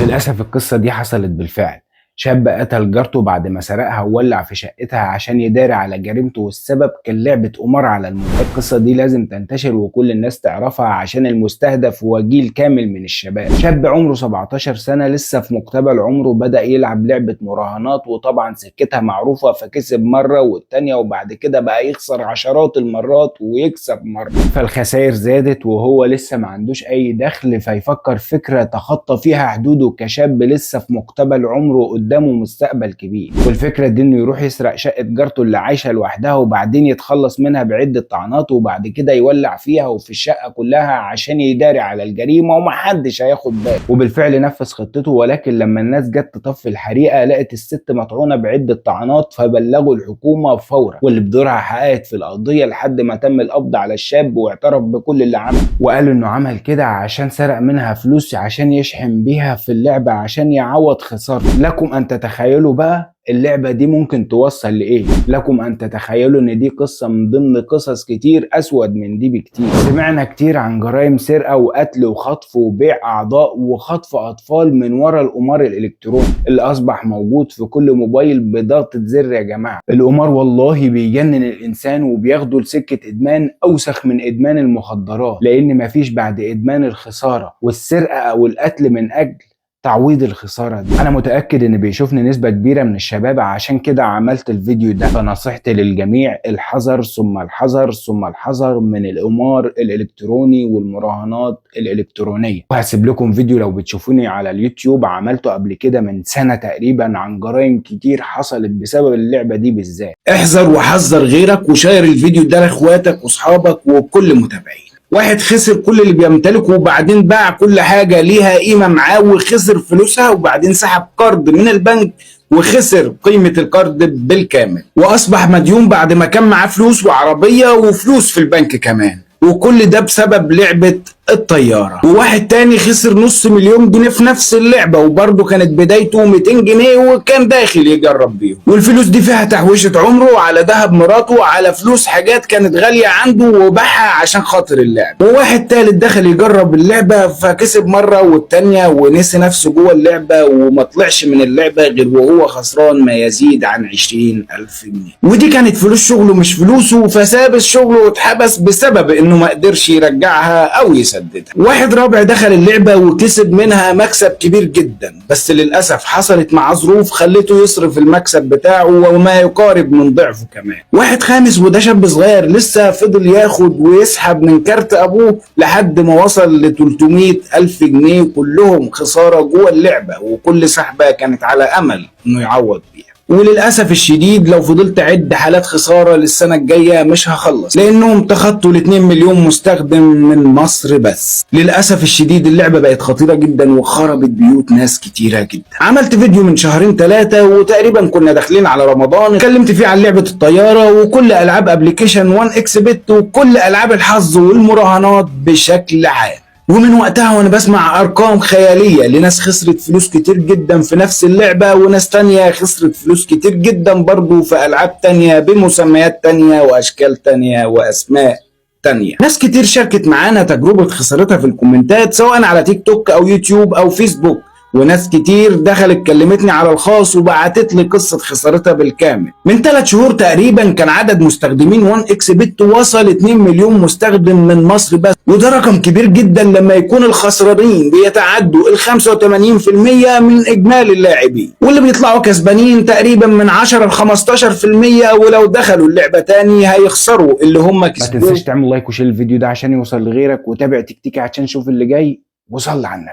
للأسف القصة دي حصلت بالفعل. شاب قتل جارته بعد ما سرقها وولع في شقتها عشان يداري على جريمته، والسبب كان لعبة قمار على الموبايل. القصة دي لازم تنتشر وكل الناس تعرفها عشان المستهدف هو جيل كامل من الشباب. شاب عمره 17 سنة لسه في مقتبل عمره، بدأ يلعب لعبة مراهنات، وطبعا سكتها معروفة، فكسب مرة والتانية، وبعد كده بقى يخسر عشرات المرات ويكسب مرة، فالخسائر زادت وهو لسه ما عندوش أي دخل، فيفكر فكرة تخطى فيها حدوده كشاب لسه في مقتبل عمره قدامه مستقبل كبير. والفكرة دي انه يروح يسرق شقة جارته اللي عايشة لوحدها، وبعدين يتخلص منها بعدة طعنات، وبعد كده يولع فيها وفي الشقة كلها عشان يداري على الجريمة ومحدش هياخد باله. وبالفعل نفذ خطته، ولكن لما الناس جت تطفي الحريقة لقت الست مطعونة بعدة طعنات، فبلغوا الحكومة فورا، واللي بدورها حققت في القضية لحد ما تم القبض على الشاب واعترف بكل اللي عمله، وقال انه عمل كده عشان سرق منها فلوس عشان يشحن بيها في اللعبة عشان يعوض خسارته. لكم ان تتخيلوا بقى اللعبة دي ممكن توصل لإيه. لكم أن تتخيلوا إن دي قصة من ضمن قصص كتير أسود من دي بكتير. سمعنا كتير عن جرائم سرقة وقتل وخطف وبيع أعضاء وخطف أطفال من ورا القمار الإلكتروني اللي أصبح موجود في كل موبايل بضغطة زر. يا جماعة القمار والله بيجنن الإنسان وبياخده لسكة إدمان أوسخ من إدمان المخدرات، لأن مفيش بعد إدمان الخسارة والسرقة أو القتل من أجل تعويض الخسارة دي. أنا متأكد إن بيشوفني نسبة كبيرة من الشباب، عشان كده عملت الفيديو ده. فنصيحتي للجميع الحذر ثم الحذر ثم الحذر من القمار الإلكتروني والمراهنات الإلكترونية. وهسيب لكم فيديو لو بتشوفوني على اليوتيوب عملته قبل كده من سنة تقريبا عن جرائم كتير حصلت بسبب اللعبة دي بالذات. احذر وحذر غيرك، وشير الفيديو ده لاخواتك واصحابك وكل متابعين. واحد خسر كل اللي بيمتلكه، وبعدين باع كل حاجة ليها قيمة معاه وخسر فلوسها، وبعدين سحب قرض من البنك وخسر قيمة القرض بالكامل، وأصبح مديون بعد ما كان معاه فلوس وعربية وفلوس في البنك كمان، وكل ده بسبب لعبة الطيارة. وواحد تاني خسر 500,000 جنيه في نفس اللعبة، وبرضه كانت بدايته 200 جنيه وكان داخل يجرب بيهم، والفلوس دي فيها تحويشة عمره على ذهب مراته على فلوس حاجات كانت غالية عنده وباعها عشان خاطر اللعبة. وواحد تالت دخل يجرب اللعبة فكسب مرة والتانية ونسي نفسه جوه اللعبة وما طلعش من اللعبة غير وهو خسران ما يزيد عن 20,000 جنيه، ودي كانت فلوس شغله مش فلوسه، فساب الشغل واتحبس بسبب انه ما قدرش يرجعها او يسددها. واحد رابع دخل اللعبة وكسب منها مكسب كبير جدا، بس للأسف حصلت مع ظروف خلته يصرف المكسب بتاعه وما يقارب من ضعفه كمان. واحد خامس وده شاب صغير لسه فضل ياخد ويسحب من كارت أبوه لحد ما وصل ل 300,000 جنيه كلهم خسارة جوه اللعبة، وكل سحبة كانت على أمل إنه يعوض بيها. وللأسف الشديد لو فضلت أعد حالات خسارة للسنة الجاية مش هخلص، لأنهم تخطوا ال 2 مليون مستخدم من مصر بس. للأسف الشديد اللعبة بقت خطيرة جدا وخربت بيوت ناس كتيرة جدا. عملت فيديو من 2-3 شهور وتقريبا كنا داخلين على رمضان، اتكلمت فيه عن لعبة الطيارة وكل ألعاب application 1xBet وكل ألعاب الحظ والمراهنات بشكل عام. ومن وقتها وانا بسمع ارقام خيالية لناس خسرت فلوس كتير جدا في نفس اللعبة، وناس تانية خسرت فلوس كتير جدا برضو في العاب تانية بمسميات تانية واشكال تانية واسماء تانية. ناس كتير شاركت معانا تجربة خسارتها في الكومنتات سواء على تيك توك او يوتيوب او فيسبوك، وناس كتير دخلت كلمتني على الخاص وبعتت لي قصة خسارتها بالكامل. من 3 شهور تقريبا كان عدد مستخدمين 1xBet وصل 2 مليون مستخدم من مصر بس، وده رقم كبير جدا لما يكون الخسرانين بيتعدوا ال 85% من اجمالي اللاعبين، واللي بيطلعوا كسبانين تقريبا من 10 ل 15%، ولو دخلوا اللعبة تاني هيخسروا اللي هم ما كسبوه. تنساش تعمل like و share الفيديو ده عشان يوصل لغيرك، وتابع تكتيكي عشان تشوف اللي جاي، وصل على النبي.